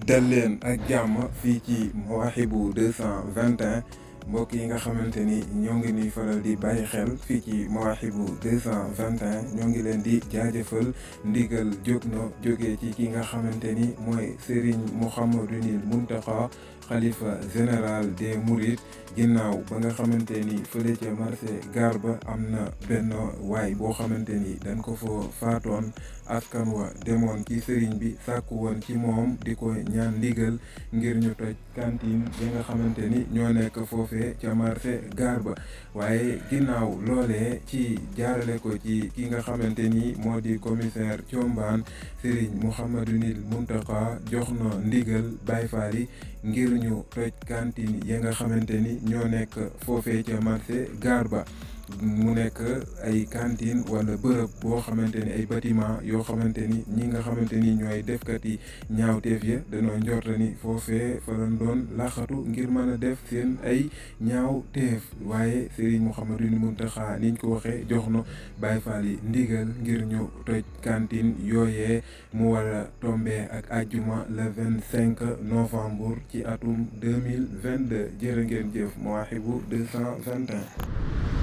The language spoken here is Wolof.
dal leen ak jàmm fii ci Mawahibou 221 mbokk yi nga xamante ni ñoo ngi nuy faral di bàyyi xel fii ci Mawahibou 221 ñoo ngi leen di jaajëfal ndigal jóg na jógee ci ki nga xamante ni mooy Serigne Mouhamadoul Mountakha xalifa général des Mourides ginnaaw ba nga xamante ni fële ca marché gaar ba am na benn waay boo xamante ni dañ ko fa faatoon askan wa demoon ci sëriñ bi sàkku woon ci moom di ko ñaan ndigal ngir ñu toj cantine yi nga xamante ni ñoo nekk foofee ca marché gaar ba waaye ginnaaw loolee ci jaarale ko ci ki nga xamante ni moo di commissaire Thiombane Serigne Mouhamadoul Mountakha jox na ndigal Baye Fall yi ngir ñu toj cantine yi nga xamante ni ñoo nekk foofee ca marché gaar ba mu nekk ay cantine wala bërëb boo xamante ni ay bâtiment yoo xamante ni ñi nga xamante ni ñooy defkat yi ñaawteef ya dañoo njorta ni foofee fa lañ doon laxatu ngir mën a def seen ay ñaawteef waaye Serigne Mouhamadoul Mountakha niñ ko waxee jox na Baye Fall yi ndigal ngir ñu toj cantine yooyee mu war a tombé ak àjjuma le 25 novembre ci atum 2022 jërë ngeen jëf Mawahibou 221